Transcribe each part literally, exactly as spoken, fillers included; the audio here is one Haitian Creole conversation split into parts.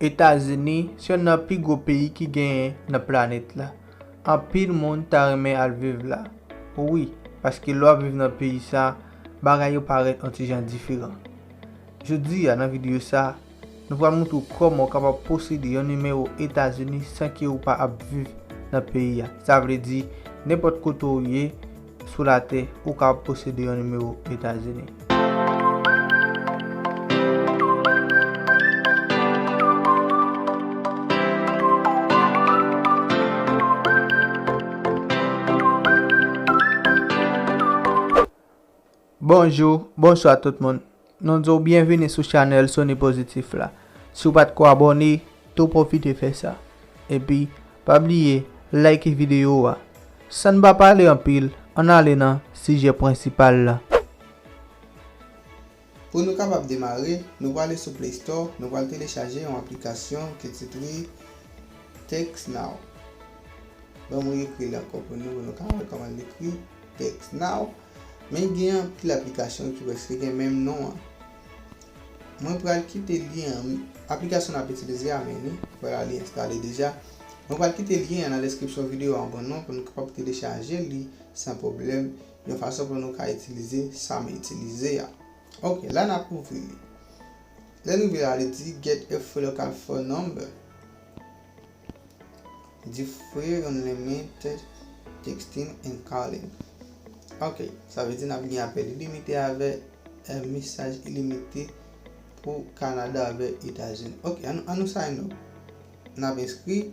Etazini se yonn nan pi gwo peyi ki genyen nan planèt la. Anpil moun ta renmen al viv la. Wi, paske lè w ap viv nan peyi sa, bagay yo parèt yon ti jan diferan. Jodi a, nan videyo sa, nou pral montre w kòman w kapab posede yon nimewo Etazini san ke w pa ap viv nan peyi a. Sa vle di, nenpòt kote w ye sou latè, ou kapab posede yon nimewo Etazini. Bonjou, bonswa tout moun. Nou di w byenvini sou chanèl Sony Pozitif la. Si w pa t ko abòne, tou pwofite fè sa. Epi, pa bliye like videyo a. San n pa pale anpil, ann ale nan sijè prensipal la. Pou nou kapab demare, nou prale sou Play Store, nou pral telechaje yon aplikasyon ki titre Text Now. Ban mwen ekri l ankò pou nou, pou nou ka wè kòman l ekri Text Now. Men gen anpil aplikasyon ki prèske gen menm non an. Mwen pral kite lyen an, aplikasyon n ap itilize a, men li, vwala, li enstale deja. Mwen pral kite lyen an nan deskripsyon videyo a ban nou pou nou kapab telechaje li san pwoblèm, yon fason pou nou ka itilize sa m itilize a. Ok, la n ap ouvri li. Lè n rive la, li di get a free local phone number. Di free unlimited texting and calling. Ok, sa vle di n ap gen apèl ilimite avè, eh, mesaj ilimite pou Kanada avè Etazini. Ok, ann, ann nou sign up. N ap enskri.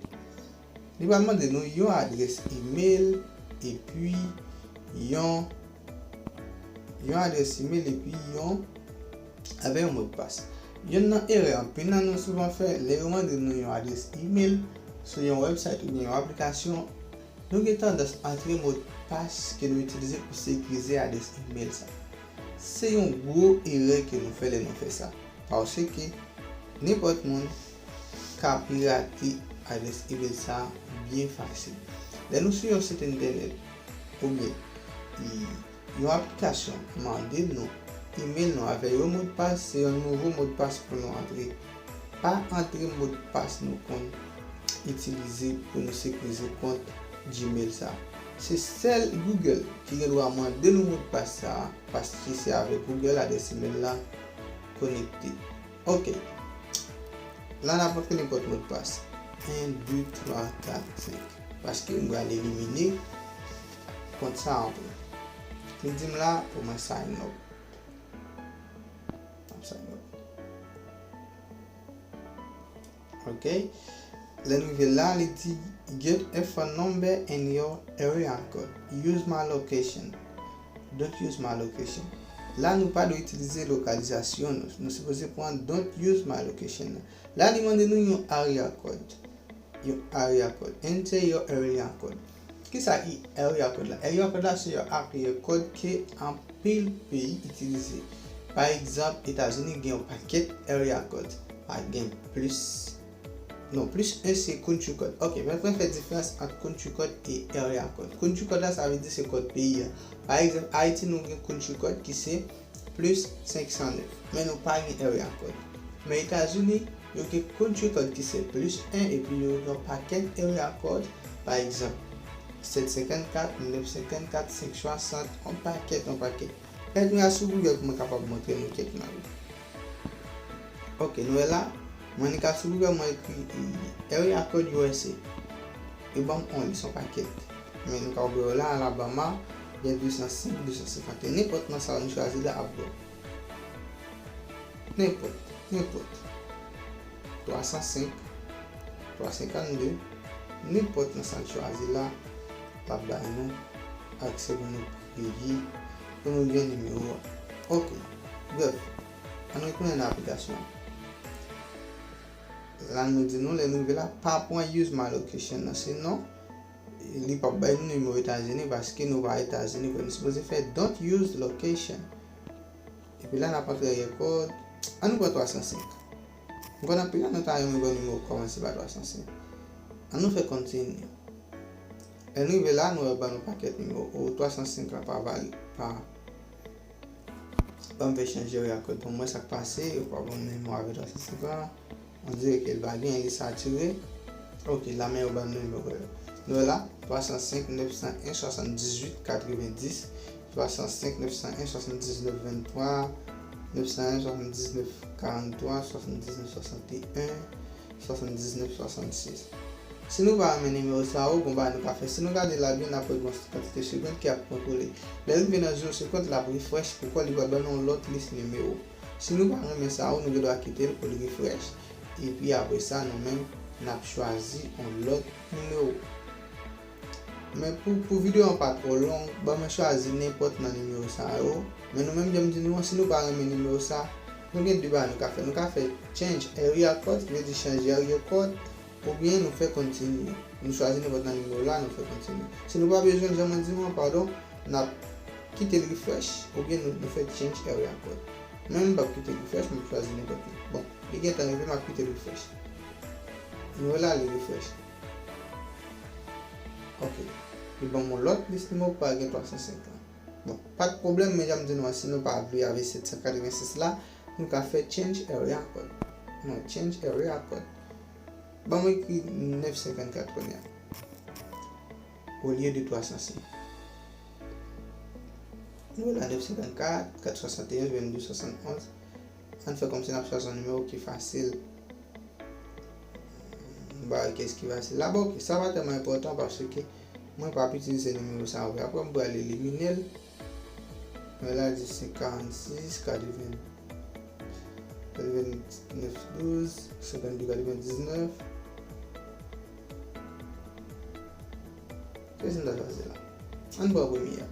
Li pral mande nou yon adrès email epi yon, yon adrès email epi yon avè yon modpas. Yonn nan erè anpil nan nou souvan fè, lè yo mande nou yon adrès email sou yon website oubyen yon aplikasyon, nou gen tandans antre modpas ke nou itilize pou sekirize adrès email sa. Se yon gwo erè ke nou fè lè nou fè sa, paske nenpòt moun ka pirate adrès email sa byen fasil. Lè nou sou yon sit entènèt oubyen yon aplikasyon mande nou email nou avè yon modpas, se yon nouvo modpas pou nou antre. Pa antre modpas nou konn itilize pou nou sekirize kont Gmail sa. Se sèl Google ki gen dwa mande nou modpas sa, paske se avèk Google adrès email la konekte. Ok. La n ap antre nenpòt modpas. En, de, twa, kat, senk. Paske m pral elimine kont sa ankò. Li di m la pou mwen sign up. M ap sign up. Ok. Lè n rive la, li di get a phone number and your area code. Use my location. Don't use my location. La, nou pa dwe itilize lokalizasyon nou. Nou sipoze pran don't use my location nan. La, li mande nou yon area code. Yon area code. Enter your area code. Kisa ki area code la? Area code la se yon area code ke anpil peyi itilize. Pa egzanp, Etazini gen yon pakèt area code. Pa gen plis. Non, plis en se country code. Ok, men mwen fè diferans ant country code e area code. Country code la, sa vle di se kòd peyi a. Pa egzanp, Ayiti, nou gen country code ki se plis senk san nèf, men nou pa gen area code. Men Etazini, yo gen country code ki se plis en, epi yo gen yon pakèt area code, pa egzanp, sèt senkannkat, nèf senkannkat, senk swasant, yon pakèt, yon pakèt. Mèt mwen al sou Google pou mwen kapab montre nou kèk nan yo. Ok, nou wè la, mwen annik al sou Google, mwen ekri, eh, area code U S A. Yo ban m on lis, yon pakèt. Men nou ka wè yo la, Alabama, gen de san senk, de san senkant. Nenpòt nan sa nou chwazi la ap bon. Nenpòt, nenpòt. Twa san senk, twa senkannde, nenpòt nan sa nou chwazi la, l ap bay nou aksè pou nou kreye, pou nou gen nimewo a. Ok. Brèf, ann retounen nan aplikasyon an. La nou di nou, lè nou rive la, pa pran use my location nan, se non. Li p ap bay nou nimewo Etazini paske nou pa Etazini vre. Nou sipoze fè don't use location. Epi la, n ap antre area code. Ann nou pran twa san senk. M konn anpil nan nou ta renmen wè nimewo kòmanse pa twa san senk. Ann nou fè continue. Lè n rive la, nou wè ban nou pakèt nimewo. O, twa san senk la pa valid, pa, pa ban m fè chanje area code pou mwen, sa k pase, yo pa ban m nimewo avè twa san senk la. On dirait que l pa gen, li satire. Ok, la men yo ban nou nimewo yo. Nou wè la, twa san senk nèf san en swasanndizwit katrevendis, twa san senk nèf san en swasanndiznèf venntwa, nèf san en swasanndiznèf karanntwa, swasanndiznèf swasanteyen, swasanndiznèf swasannsis. Si nou pa renmen nimewo sa yo, gon bagay nou ka fè. Si nou gade la byen, n ap wè gon kantite segond ki ap kontwole. Lè l rive nan zewo segond, l ap refresh, poukò li pral ban nou yon lòt lis nimewo. Si nou pa renmen sa yo, nou gen dwa kite l pou l refresh. Epi apre sa, nou menm, n ap chwazi yon lòt nimewo. Men pou, pou videyo an pa twò long, ban mwen chwazi nenpòt nan nimewo sa yo. Men nou menm, jan m di nou an, si nou pa renmen nimewo sa, nou gen de bagay nou ka fè. Nou ka fè change area code, ki vle di chanje area code, oubyen nou fè continue. Nou chwazi nenpòt nan nimewo la, nou fè continue. Si nou pa bezwen l, jan mwen di nou an, padon, n ap kite l refresh, oubyen nou, nou fè change area code. Men m p ap kite l refresh, m ap chwazi nenpòt yon. Bon, li gentan rive, m ap kite l refresh. Nou wè la, li refresh. Ok. Li ban m yon lòt lis nimewo, pa gen twa san senk lan. Bon, pa t pwoblèm, men jan m di nou an, si nou pa vle avèk sèt san katrevensis la, nou ka fè change area code. Non, change area code. Ban mwen ekri nèf senkannkat kounye a. Olye de twa san senk. Nou la nèf senkannkat, kat swasanteyen, venndou swasannonz. Ann fè kòmsi n ap chwazi yon nimewo ki fasil. M pa wè kiyès ki fasil la. Bon, ok, sa pa tèlman enpòtan paske mwen p ap itilize nimewo sa a vre. Apre, m pral elimine l. Mwen la di se karannsis, katreven, katrevennèf douz, senkanndou, katrevendiznèf. Kiyès m ta chwazi la? Ann pran premye a.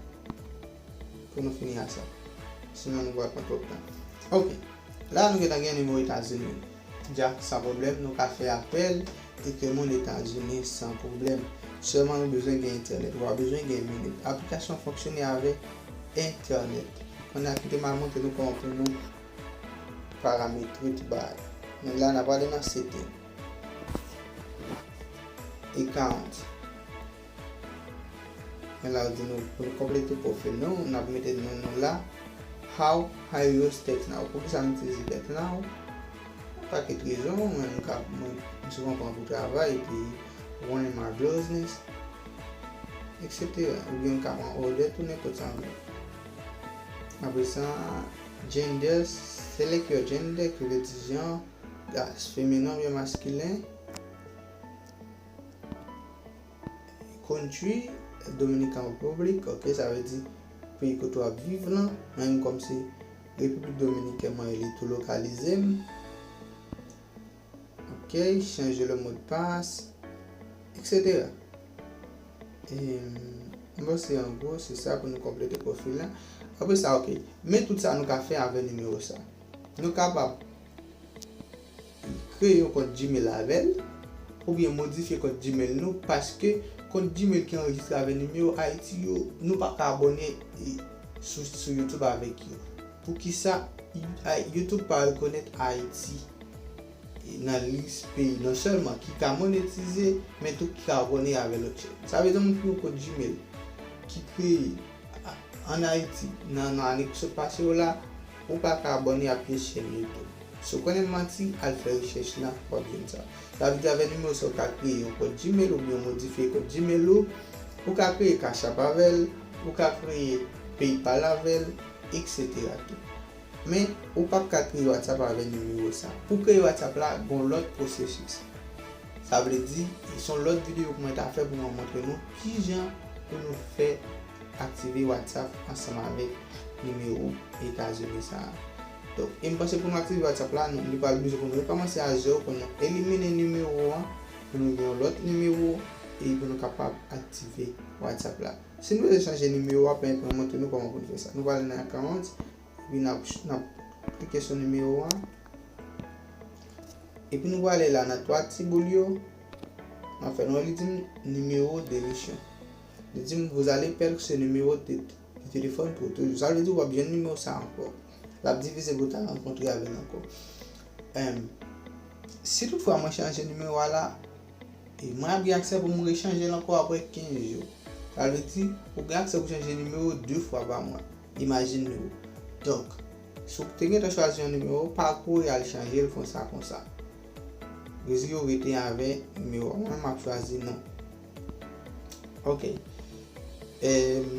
Pou nou fini a sa. Sinon, nou pral pran twòp tan. Ok. La, nou gentan gen nimewo Etazini. Dja, san pwoblèm, nou ka fè apèl e ke moun Etazini san pwoblèm. Sèlman, nou bezwen gen entènèt. W a bezwen gen minit. Aplikasyon an fonksyone avèk entènèt. Kounye a, kite m al montre nou kòman pou nou parametre tout bagay. Men la, n ap ale nan setting. Account. Men la, yo di nou, pou nou konplete pwofil nou, n ap mete non nou la. How I use Text Now. Poukisa m itilize Text Now? Yon pakèt rezon, mwen, m ka, mwen, m souvan pran pou travay, epi run my business, et cetera. Oubyen m ka pran order tou, nenpòt sa m vle. Apre sa, gender, select your gender, ki vle di jan, ras, feminen oubyen maskilen. Country, Dominican Republic, ok, sa vle di peyi kote w ap viv lan. Mwen menm kòm se Repiblik Dominikèn, mwen li tou lokalize m. Ok, chanje le mot de passe, et cetera. E, m panse an gwo se sa pou nou konplete pwofil la. Apre sa, ok, men tout sa nou ka fè avè nimewo sa. Nou kapab kreye yon kont Gmail avè l, oubyen modifye kont Gmail nou, paske kont Gmail ki anrejistre avè nimewo Ayiti yo, nou pa ka abòne, e, sou, sou YouTube avèk yo. Poukisa? I-, Ay-, YouTube pa rekonèt Ayiti, e, nan lis peyi non sèlman ki ka monetize, men tou ki ka abòne avè lòt chèn. Sa vle di yon moun ki gen yon kont Gmail ki kreye a-, ann Ayiti, nan, nan ane ki sot pase yo la, ou pa ka abòne ak yon chèn YouTube. Si w konnen m manti, al fè rechèch lan, w ap jwenn sa. Sa vle di avèk nimewo sa, ou ka kreye yon kont Gmail oubyen w modifye kont Gmail ou, ou ka kreye Cash App avè l, ou ka kreye PayPal avè l, et cetera tou. Men, ou p ap ka kreye WhatsApp avèk nimewo sa. Pou kreye WhatsApp la, gon lòt pwosesis. Sa vle di, se yon lòt videyo pou mwen ta fè pou mwen montre nou kijan pou nou fè aktive WhatsApp ansanm avèk nimewo Etazini sa a. Donk, e m panse pou nou aktive WhatsApp la, nou, li pral oblije pou nou rekòmanse a zewo, pou nou elimine nimewo an, pou nou gen yon lòt nimewo, e pou nou kapab aktive WhatsApp la. Si nou vle chanje nimewo a, pen pou mwen montre nou kòman pou nou fè sa. Nou prale nan account, epi n ap, n ap klike sou nimewo a. Epi nou prale la nan twa ti boul yo. N ap fè nou wè li di m numéro d'émission. Li di m, vous allez perdre ce numéro de, de téléphone pour toujours. Sa vle di w ap jwenn nimewo sa ankò. L ap difisil pou w ta rankontre avè l ankò. Em, si toutfwa mwen chanje nimewo a la, e mwen ap gen aksè pou m rechanje l ankò apre kenz jou. Sa vle di, ou gen aksè pou chanje nimewo de fwa pa mwa. Imajine w. Donk, si w te gentan chwazi yon nimewo, pa kouri al chanje l konsa konsa. Rezilta yo rete avè nimewo a. Mwen menm m ap chwazi non. Ok. Em,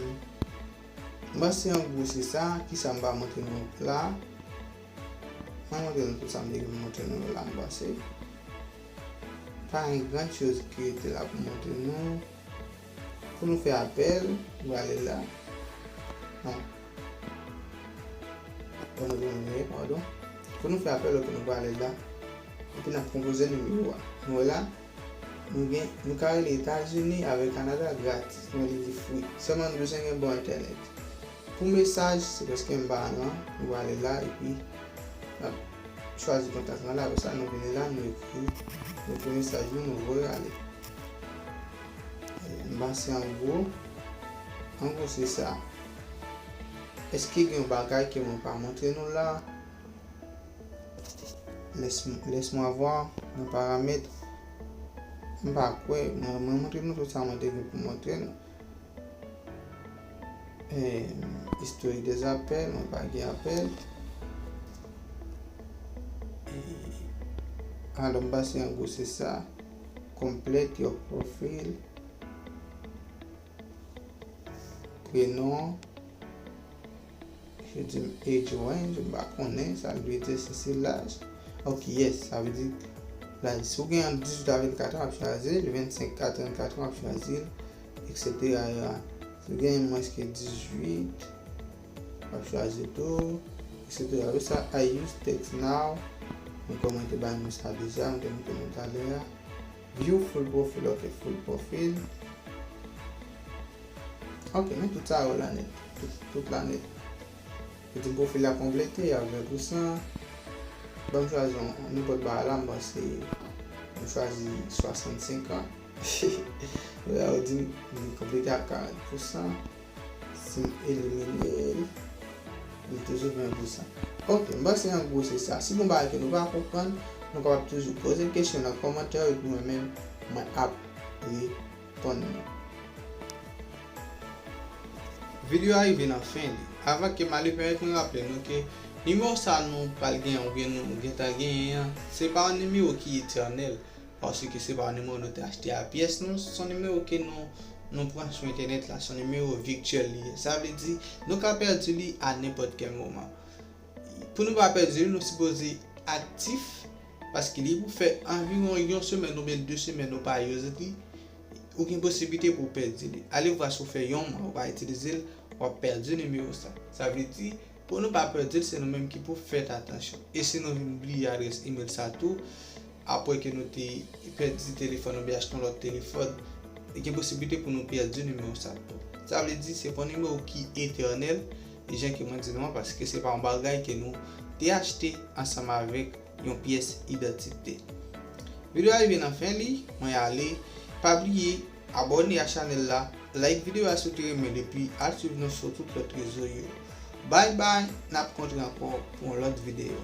m panse an gwo se sa. Kisa m va montre nou la? Mwen montre nou tout sa m te gen pou montre nou la, m panse. Pa gen gran choz ki rete la pou montre nou. Pou nou fè apèl, nou prale la. Non. Ban mwen granmè, padon. Pou nou fè apèl, ok, nou prale la. Epi n ap konpoze nimewo a. Nou wè la, nou gen, nou ka rele Etazini avèk Kanada gratis. Nou wè li di free. Sèlman nou bezwen gen bon entènèt. Pou mesaj, se paske m pa nan, nou prale la, epi n ap chwazi kontak lan la. Apre sa, nou vini la, nou ekri, nou ekri mesaj nou, nou voye ale. M panse an gwo, an gwo se sa. Èske gen yon bagay ke mwen pa montre nou la? Laisse, laisse-moi voir nan paramèt. M pa kwè, mwen, mwen montre nou tout sa mwen te gen pou montre nou. Em, historique des appels, mwen pa gen apèl. E, alò, m panse an gwo se sa. Complete your profile. Prenon. Yo di m age range, m pa konnen sa l vle di, si se laj. Ok, yes, sa vle di laj. Si w gen ant dizuit a vennkat an, w ap chwazi l, vennsenk a trannkat an, w ap chwazi l, et cetera. Si w gen mwens ke dizuit, w ap chwazi tou, et cetera. Apre sa, I use text now. Mwen kòmante ba nou sa deja, mwen te montre nou talè a. View full profile, ok, full profile. Ok, men tout sa yo la nèt. Tout, tout la nèt. Yo di m pwofil la konplete a ven pou san. Ban m chwazi yon, nenpòt bagay la, m panse m chwazi swasannsenk an. Lè yo di m li konplete a karant pou san. Si m elimine l, li toujou ven pou san. Ok, m panse an gwo se sa. Si gon bagay ke nou pa konprann, nou kapab toujou poze m kesyon nan kòmantè yo, epi mwen menm, mwen ap reponn nou. Videyo a rive nan fen li. Avan ke m ale, pèmèt mwen raple nou ke nimewo sa nou pral genyen oubyen nou gentan genyen an, se pa yon nimewo ki etènèl, paske se pa yon nimewo nou te achte a pyès, non, se yon nimewo ke nou, nou pran sou entènèt la, se yon nimewo vityèl li ye. Sa vle di, nou ka pèdi li a nenpòt kèl moman. Pou nou pa pèdi li, nou sipoze aktif, paske li pou fè anviwon yon semèn oubyen de semèn ou pa use li, ou gen posiblite pou w pèdi li. Ale vwa si w fè yon mwa ou pa itilize l, w ap pèdi nimewo sa. Sa vle di, pou nou pa pèdi l, se nou menm ki pou fèt atansyon. E si nou vin bliye adrès imèl sa tou, apre ke nou te pèdi telefòn oubyen achte yon lòt telefòn, gen posiblite pou nou pèdi nimewo sa tou. Sa vle di, se pa yon nimewo ki etènèl, e jan ke mwen di nou an, paske se pa yon bagay ke nou te achte ansanm avèk yon pyès idantite. Videyo a rive nan fen li, mwen ale. Pa bliye abòne a chanèl la, like videyo a si w te renmen l, epi al swiv nou sou tout lòt rezo yo. Bye bye, n ap kontre ankò pou yon lòt videyo.